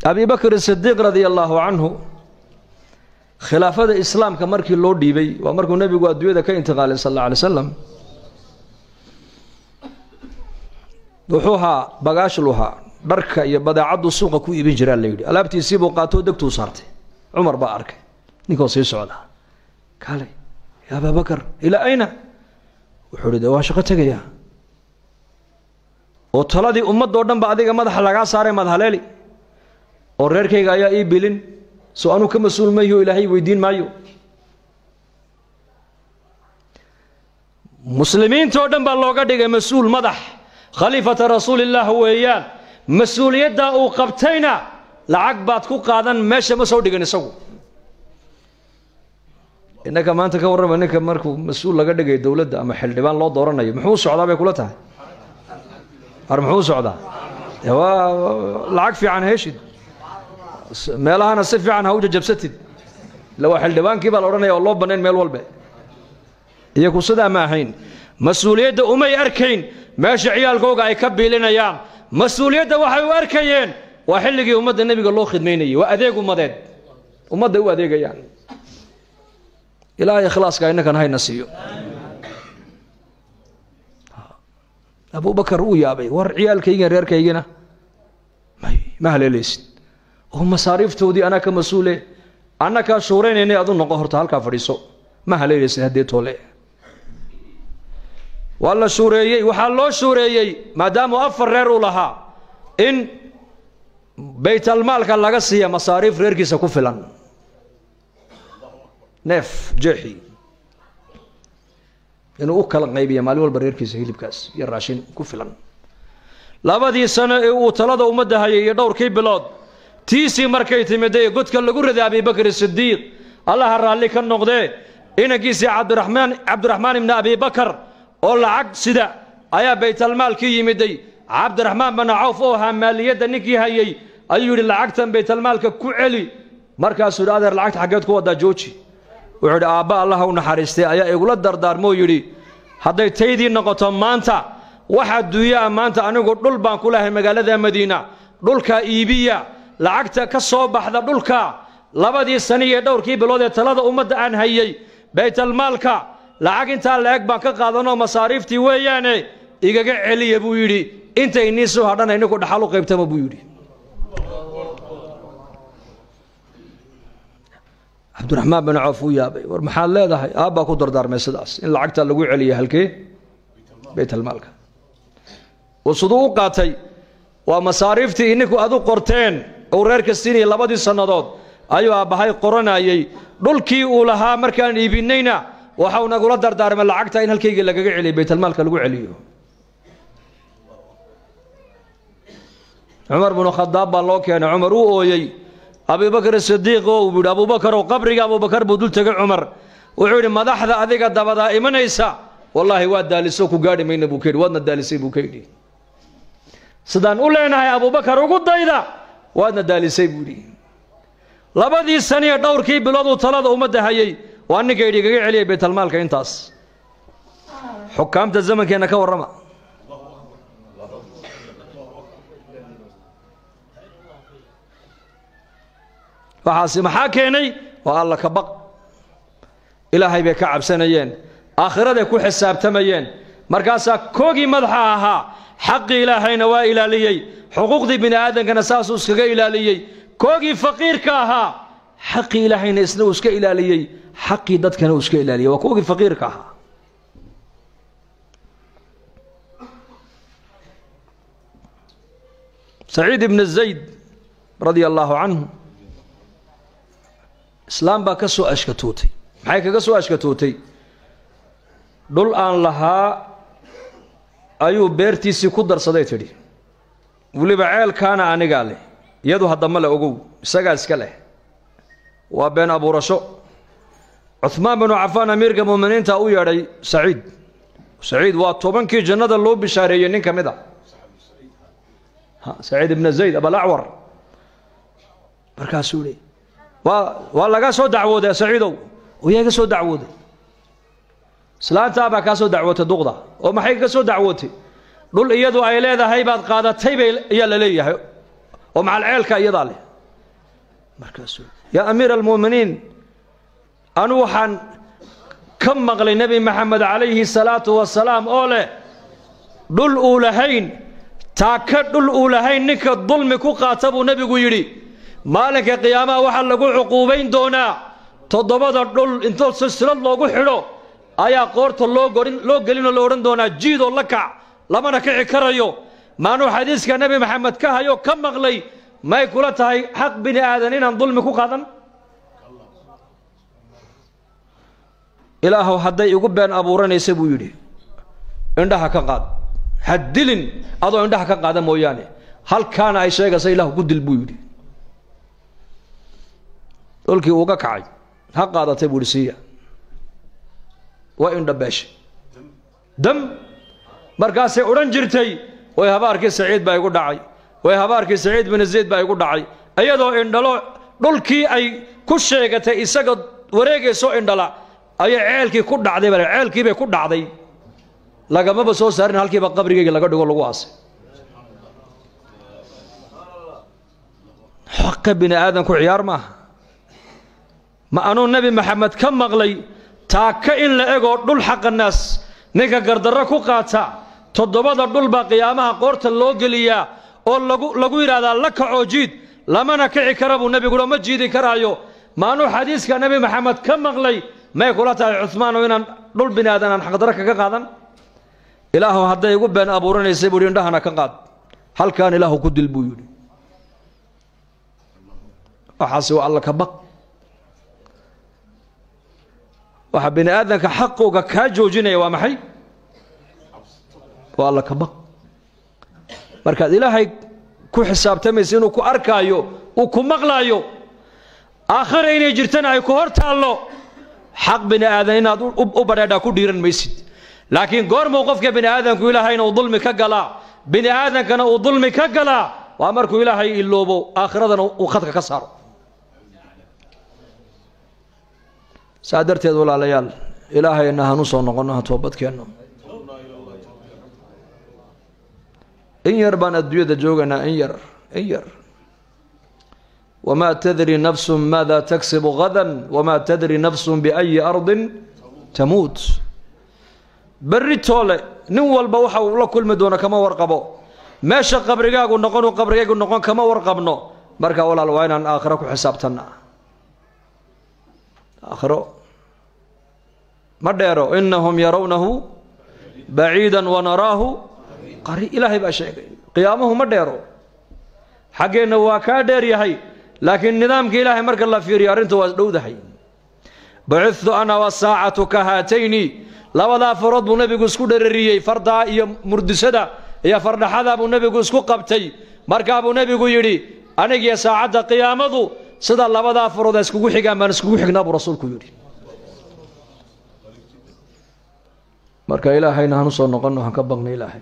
Abi Bakr Siddiq radiyallahu anhu khilaafada islaamka markii loo dhiibay waa markuu nabigu adduunyada ka intiqaalay sallallahu alayhi wasallam wuxuu ahaa bagaash luha dharka iyo badeecadu suuqa ku iibin jiraa la yidhi alaabtiisii buu qaato degtuu saartay Cumar baa arkay ninkoo sii socda kale ya Abu Bakr ila ayna wuxuu yidhi waa shaqo tagaya oo taladii ummadoo dhan ba adiga madaxa lagaa saaray madhaleeli oo reerkayga ayaa ii bilin soo anu ka masuul mayo ilaahay weydiin maayo muslimiinta oo dhan baa looga dhigay masuul madax khaliifata rasuulillaah weeyaan masuuliyadda uu qabtayna lacag baad ku qaadan meesha ma soo dhigan isagu innaka maanta ka warrama ninka markuu mas-uul laga dhigay dowladda ama xildhibaan loo dooranayo muxuu socdaa bay kula tahay ar muxuu socdaa waa lacag fiican heshid meelahana si fiican ha u jajabsatid ila waa xildhibaankii baa la odhanaya oo loo bannayn meel walbe iyagu sidaa ma ahayn mas-uuliyadda umay arkayn meesha ciyaalkooga ay ka biilinayaan mas-uuliyadda waxay u arkayeen waa xilligii ummadda nebiga loo khidmaynayay waa adeeg ummadeed ummadday u adeegayaan ilaahay ikhlaaska innakan hayna siiyo Abubakar uu yaabay war ciyaalkaygan reerkaygina ma haleelaysid oo masaariiftoodii anaa ka mas-uule anna kaa shuuraynaynay adu noqo horta halkaa fadhiiso ma haleelaysid haddee toole waa la shuureeyey waxaa loo shuureeyey maadaamuu afar reer uu lahaa in baytalmaalka laga siiya masaariif reerkiisa ku filan neef jeexi inuu u kala qaybiya maalin walba reerkiisa hilibkaas iyo raashin ku filan labadii sano ee uu talada ummadda hayay iyo dhowrkii bilood tiisii markay timidee godka lagu riday Abibakr Siddiiq allaha raalli ka noqdee inankiisii Cabdiraxmaan ibn Abi Bakr oo lacag sida ayaa baytalmaalkii yimiday Cabdiraxmaan bin Cawf oo ahaa maaliyadda ninkii hayay ayuu yidhi lacagtan baytalmaalka ku celi markaasuu yidhi adeer lacagta xaggeed ku wadaa jooji wuxuu yidhi aabba allaha u naxariistay ayaa igula dardaarmoo yidhi hadday taydii noqoto maanta wax adduunyaa maanta anigu dhul baan ku lahay magaalada Madiina dhulka iibiya lacagta ka soo baxda dhulka labadii sano iyo dhowrkii bilood ee talada ummadda aan hayay baytalmaalka lacag intaa la-eg baan ka qaadanoo masaariiftii weeyaane igaga celiya buu yidhi intay inii soo hadhana ininku dhaxal u qaybtama buu yidhi Cabdiraxmaan bin Cawf uu yaabay war maxaad leedahay aabbaa ku dardaarmay sidaas in lacagta lagu celiyo halkee baytalmaalka uu siduu u qaatay waa masaariiftii ininku aad u qorteen uu reerka siinayay labadii sannadood ayuu aabbahay qoranayay dhulkii uu lahaa markaan iibinayna waxau nagula dardaarmay lacagta in halkaygii lagaga celiyo baytalmaalka lagu celiyo Cumar bin Khadaab baa loo keenay Cumar uu ooyey Abi Bakr Siddiq oo uu yidhi Abu Bakr oo qabriga Abu Bakr buu dul tagay Cumar wuxuu yidhi madaxda adiga dabada imanaysa wallaahi waa daaliso ku gaadhi mayna buu ka yidhi waadna daalisay buu ka yidhi sidaan u leenahay Abu Bakr ugu dayda waadna daalisay buu yidhi labadii sano iyo dhowrkii bilood uu talada ummadda hayay waa ninka yidhi igaga celiyay baytalmaalka intaas xukaamta zamankeenna ka warrama waxaasi maxaa keenay waa alla ka baq ilaahay bay ka cabsanayeen aakhiraday ku xisaabtamayeen markaasaa koogii madaxa ahaa xaqii ilaahayna waa ilaaliyey xuquuqdii bini aadamkana saasuu iskaga ilaaliyey koogii faqiirka ahaa xaqii ilaahayna isna uu iska ilaaliyey xaqii dadkana uu iska ilaaliyey waa koogii faqiirka ahaa Saciid ibn Zayd radia allaahu canhu islaam baa ka soo ashkatootay maxay kaga soo ashkatootay dhul aan lahaa ayuu beertiisii ku darsaday tidhi weliba ceelkaana anigaa leh iyadu haddama le ogow isagaa iska leh waa been abuurasho Cuthmaan binu Cafaan amiirka mu'miniinta u yeedhay Saciid Saciid waa 10kii jannada loo bishaareeyey nin ka mid a Saciid ibn Zayd Abalacwar markaasuu yidhi waa laga soo dacwooday Saciidow oo yaa iga soo dacwooday islaantaa baa kaa soo dacwootay duqda oo maxay ka soo dacwootay dhul iyadu ay leedahay baad qaadatay bay ayaa la leeyahay oo macal ceelka iyadaa leh Markaasuu yaa amiira almu'miniin, anu waxaan ka maqlay Nebi Maxamed calayhi salaatu wasalaam oo leh dhul uu lahayn, taaka dhul uu lahayn ninka dulmi ku qaata buu nebigu yidhi, maalinka qiyaamaha waxaa lagu cuquubayn doonaa 7 dhul intoo silsilad loogu xidho ayaa qoorta loo gelinoo la odhan doonaa jiidoo la kac, lamana kici karayo. Maanuu xadiiska Nebi Maxamed ka hayo ka maqlay, may kula tahay xaq bini aadan inaan dulmi ku qaadan? Ilaahow hadday igu been abuuranaysa buu yidhi, indhaha ka qaad, ha dilin adoo indhaha ka qaada mooyaane, halkaana ay sheegaysa Ilaahu ku dil buu yidhi. Dhulkii uuga kacay, ha qaadatay buu yidhi, siiya. Waa indha beeshay dam. Markaasay odhan jirtay way habaarkii Saciid baa igu dhacay, way habaarkii Saciid bin Zayd baa igu dhacay, iyadoo indhalo dhulkii ay ku sheegatay isaga wareegayso indhala ayay ceelkii ku dhacday, baa ceelkii bay ku dhacday, lagamaba soo saarin, halkiiba qabrigayga laga dhigo lagu aasay. Xaqa bini aadanku ciyaar maaha. Ma anuu Nebi Maxamed ka maqlay taaka in la egoo dhul xaqa naas ninka gardarro ku qaata 7 dhul baa qiyaamaha qoorta loo geliyaa oo lagu yidhaahdaa la kacoo jiid, lamana kici kara buu nebiguna, ma jiidi karaayo. Maanuu xadiiska Nebi Maxamed ka maqlay, may kula tahay Cuhmaano inaan dhul bini aadan aan xaqdarro kaga qaadan? Ilaahu hadday igu been abuuranaysay buu yidhi, indhahana ka qaad, halkaan Ilaahu ku dil buu yidhi. Waxaasi waa alla ka baq. Waxa bini aadanka xaqooga kaa joojinaya waa maxay? Waa alla ka baq. Markaad Ilaahay ku xisaabtamaysa inuu ku arkaayo, uu ku maqlaayo, aakhira inay jirtana ay ku hor taallo, xaq bini aadan inaad u badheedhaa ku dhiiran maysid. Laakiin goormuu qofka bini aadanku Ilaahayna uu dulmi ka galaa, bini aadankana uu dulmi ka galaa, waa markuu Ilaahay iloobo, aakhiradana uu khadka ka saaro. Saa darteed walaalayaal, Ilaahayna hanu soo noqonno, ha toobadkeenno. In yar baan adduunyada joogaynaa, in yar, in yar. Wamaa tadri nafsun maada taksibu gadan, wamaa tadri nafsun biayi ardin tamuut. Berri toole nin walba waxa uu la kulmi doono kama warqabo, meesha qabrigaagu noqon uu qabrigaygu noqon kama warqabno. Marka walaal waa inaan aakhiro ku xisaabtannaa. Aakhiro ma dheero, innahum yarawnahu baciidan wanaraahu qari. Ilaahay baa sheegay qiyaamuhu ma dheero, xaggeenna waa kaa dheer yahay, laakiin nidaamka Ilaahay marka la fiiriyo arrintu waa dhowdahay. Bucithtu ana wasaacatu ka haatayni, labadaa farood buu nebigu isku dherariyey, fardaa iyo murdisada iyo fardhaxada buu nebigu isku qabtay. Markaa buu nebigu yidhi anigiyo saacadda qiyaamadu sida labadaa farood ay iskugu xigaan baan iskugu xignaa buu rasuulku yidhi. Marka Ilaahayna hanu soo noqonno, han ka baqna Ilaahay.